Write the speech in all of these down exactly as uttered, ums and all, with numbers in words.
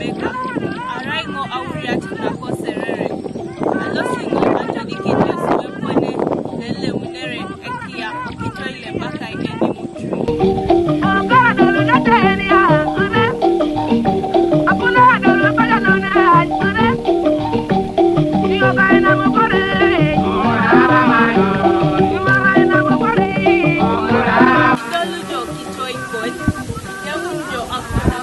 Beka, arai ŋo auriat nako Serere. Alosi ŋo atodikin Yesu epone lelemunere ekia okitoi lebakai enimutri. Idolu jo kitoi kod, keun jo akoda.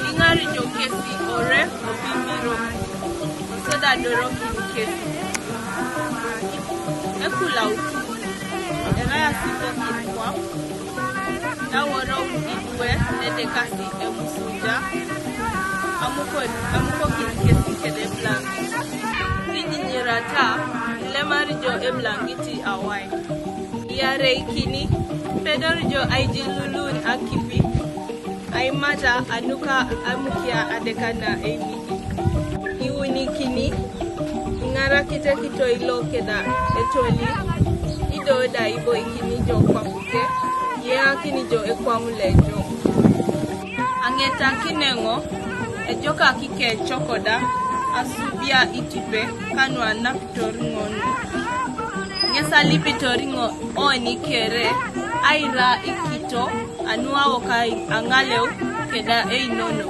Iŋar jo kesi ore obibiro, kosodi adorokin kesi. Ekulautu, erai asitokin kwap, daworou idwe edekasi emusuja, amukon, amukokin kesi kede eplaŋit. Kinyinyirata, ilemari jo eplaŋiti awai. Iyareikini, pedor jo aijilulun akipi, aimata anuka amukia adeka na eimidi. Iunikini, iŋarakite kitoi lo keda etoli, ido da iboikini jo kwapute, iyaakini jo ekwaŋ lejo. Aŋetakineŋo, ejokak ikecokoda, asubia itipe, kanuanak toriŋon. Ŋes alipitor iŋo oni kere aira ikito anuaok aŋaleu keda einono.